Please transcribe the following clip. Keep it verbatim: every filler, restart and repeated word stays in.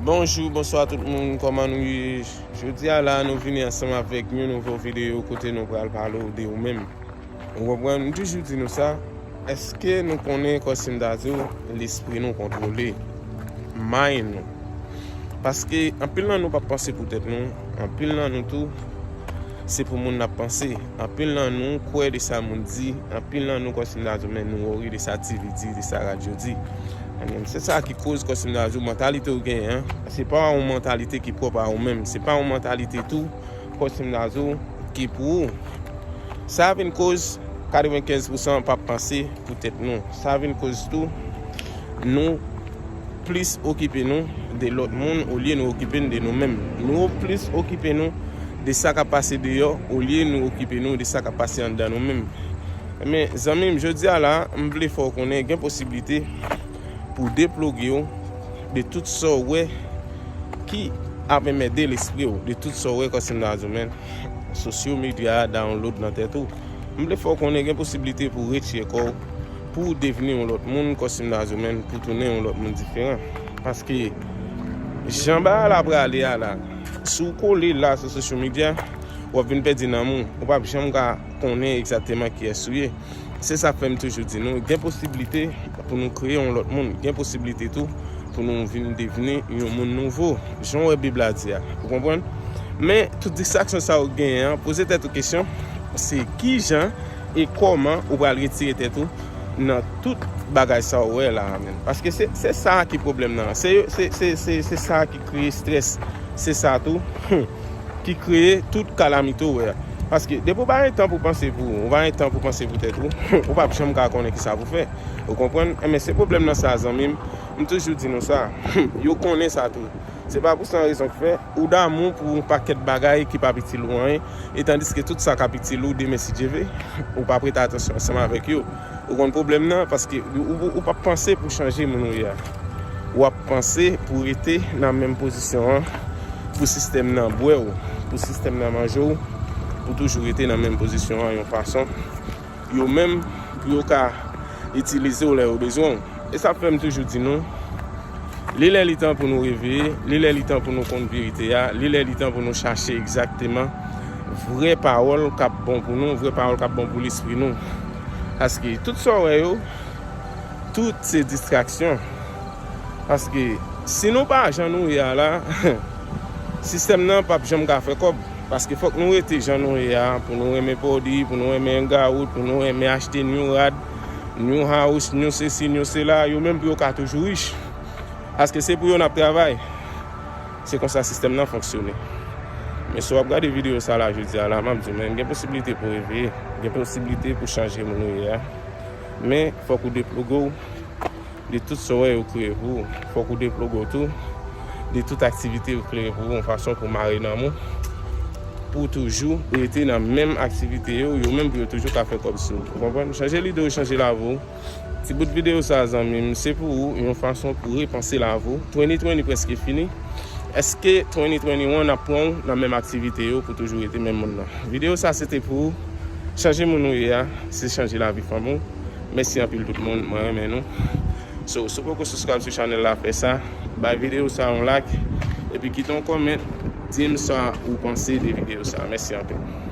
Bonjou, bonswa tout moun, kòman nou ye? Jodi a la, nou vini ansanm avèk yon nouvo videyo kote nou pral pale w de ou menm. Ou konprann? M toujou di nou sa, èske nou konnen, kòm si m ta di w, lespri nou kontwole mind nou? Paske anpil nan nou p ap panse pou tèt nou, anpil nan nou tou, se pou moun n ap panse. Anpil nan nou kwè de sa moun di, anpil nan nou, kòm si m ta di w, men nou wori de sa T V di, de sa radyo di. Ebyen, se sa ki koz, kòm si m ta di w, mantalite w genyen an, se pa yon mantalite ki pwòp a ou menm, se pa yon mantalite tou, kòm si m ta di w, ki pou ou. Sa vin koz katrevenkenz pousan p ap panse pou tèt nou. Sa vin koz tou, nou plis okipe nou de lòt moun olye nou okipe n de nou menm. Nou plis okipe nou de sa k ap pase deyò olye nou okipe nou de sa k ap pase anndan nou menm. Men, zanmi m, jodi a la, m vle fè w konnen gen posiblite pou w deploge w de tout sa w wè ki ap enmède lespri w, de tout sa w wè kòm si m ta di w, men, sosyo medya a download nan tèt ou. M vle fè w konnen gen posiblite pou w retire kò w, pou w devni yon lòt moun, kòm si m ta di w, men, pou w tounen yon lòt moun diferan. Paske jan bagay la prale a la, si w kole la sou sosyo medya, w ap vin pèdi nanm ou. Ou p ap janm ka konnen egzakteman kiyès ou ye. Se sa k fè m toujou di nou, gen posiblite pou nou kreye yon lòt moun. Gen posiblite tou pou nou vin devni yon moun nouvo. Jan w wè Bib la di a. Ou konprann? Men, tout distraksyon sa yo genyen an, poze tèt ou kesyon, se kijan e kòman ou pral retire tèt ou nan tout bagay sa w wè la a menm. Paske se, se sa ki pwoblèm nan. Se, se, se, se, se sa ki kreye estrès. Se sa tou ki kreye tout kalamite w wè a. Paske depi w pa gen tan pou panse pou ou, ou pa gen tan pou panse pou tèt ou, ou p ap janm ka konnen kisa pou fè. Ou konprann? Enben, se pwoblèm nan sa, zanmi m. M toujou di nou sa. Yo konnen sa tou. Se pa pou sa rezon k fè ou damou pou yon pakèt bagay ki p ap itil ou anyen, e tandiske tout sa k ap itil ou demen, si Dye vle, ou p ap rete atansyon ansanm avèk yo. Ou konn pwoblèm nan, paske ou, ou, ou p ap panse pou chanje moun ou ye a. W ap panse pou rete nan menm pozisyon an, pou sistèm nan bwè w, pou sistèm nan manje w, pou toujou rete nan menm pozisyon an yon fason, yo menm, pou yo ka itilize w lè yo bezwen w. E sa fè m toujou di nou, li lè li tan pou nou reveye, li lè li tan pou nou konn verite a, li lè li tan pou nou chache egzakteman vrè pawòl k ap bon pou nou, vrè pawòl k ap bon pou lespri nou. Paske tout sa w wè yo, tout se distraksyon. Paske si nou pa jan nou ye a la, sistèm nan p ap janm ka fè kòb. Paske fòk nou rete jan nou ye a, pou nou renmen pwodui, pou nou renmen hangout, pou nou renmen achte new rad, new house, new sesi, new sela, yo menm pou yo ka toujou rich. Paske se pou yo n ap travay. Se konsa sistèm nan fonksyone. Men si w ap gade videyo sa la jodi a la, m ap di w, men gen posiblite pou w reveye, gen posiblite pou chanje moun ou ye a. Men fòk ou deploge w de tout sa w wè yo kreye pou ou. Fòk ou deploge w tou de tout aktivite yo kreye pou ou, yon fason pou mare nanm ou, pou w toujou rete nan menm aktivite yo, yo menm pou yo toujou ka fè kòb sou ou. Ou konprann? Chanje lide w, chanje lavi w. Ti bout videyo sa, zanmi m, se pou ou, yon fason pou repanse lavi w. Twenty twenty prèske fini. Èske twenty twenty-one ap pran w nan menm aktivite yo pou toujou rete menm moun nan? Videyo sa se te pou ou. Chanje moun ou ye a, se chanje lavi fanmi w. Mèsi anpil tout moun, mwen renmen nou. So, si w poko subscribe sou chanèl la, fè sa. Bay videyo sa yon like, epi kite yon comment, di m sa ou panse de videyo sa. Mèsi anpil.